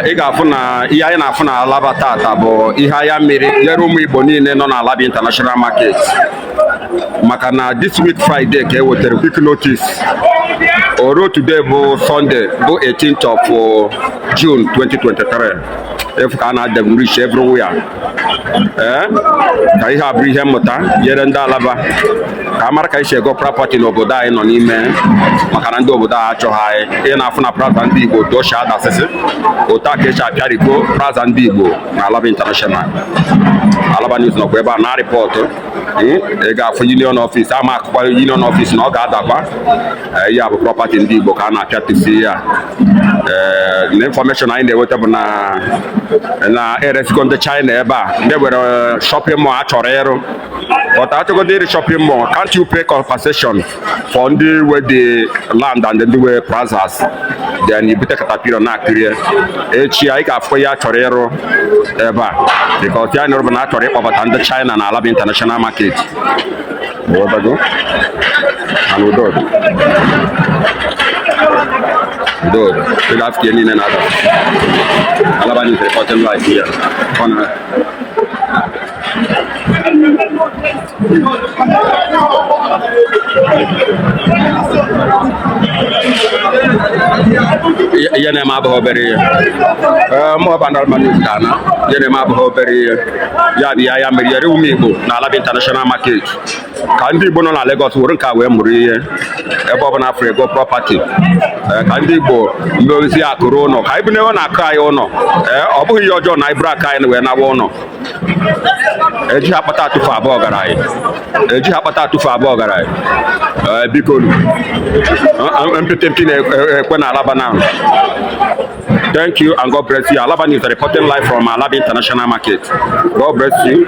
Ị ga-afụ na ihe anyị na-afụ na Alaba tata bụ ihe anya mmiri nyere ụmụ Igbo niile nọ na Alaba International Market, maka na this week Friday ka e wetara quick notice o ruo today bụ Sunday bụ 18th of June 2023. Efu ka a na-demolish everywhere. Ee, ka ihe a bụrụ ihe mmụta nyere ndị Alaba, ka a mara ka esi ego property n'obodo anyị nọ n'ime, maka na ndị obodo a achọghị anyị. Ị na-afụ na plaza ndị Igbo otu o si adasịsị, otu a ka esi apịariko plaza ndị Igbo na Alaba International. Alaba News nọkwa ebe a na report. Ị ga-afụ union office ama akụkwa union office na ọ ga-adakwa. Ya bụ property ndị Igbo ka a na-apịatụsi ya. Ee, na information anyị na-enweta bụ na na eresigo ndị China ebe a, ndị nwere shopping mall a chọrọ ịrụ. But achọgodo ịrụ shopping mall, can't you pay compensation for ndị nwe the land and ndị nwe plazas? Then ibute caterpillar na-akịrị. Echi anyị ga-afụ ya chọrọ ịrụ ebe a, because ya nụrụ bụ na a chọrọ ịkpọbata ndị China na Alaba International Market. Ghọtago? And udo dị. Udo dị. Ị ga-afụ ka ihe niile na-ada. Alaba News reporting live here. Ọ na ihe na-eme abụghị obere ihe. Ee, mụ ọba Alaba News ga-ana. Ihe na-eme abụghị obere ihe. Ya bụ ya mere yere ụmụ Igbo na Alaba International Market, ka ndị Igbo nọ na Lagos were nke a wee mụrụ ihe. Ebe ọ bụla afọ ego property, ka ndị Igbo meozi akụrụ ụlọ, ka anyị bụ n'ebe na-akụ anyị ụlọ. Ee, ọ bụghị ihe ọjọọ na anyị bụrụ aka anyị wee nawa ụlọ. Ejighị akpata atụfu abụọ gara anyị, ejighị akpata atụfu abụọ gara anyị. Ee, biko, mpịtị mpi na-ekwe na Alaba now. Thank you and God bless you. Alaba News reporting live from Alaba International Market. God bless you.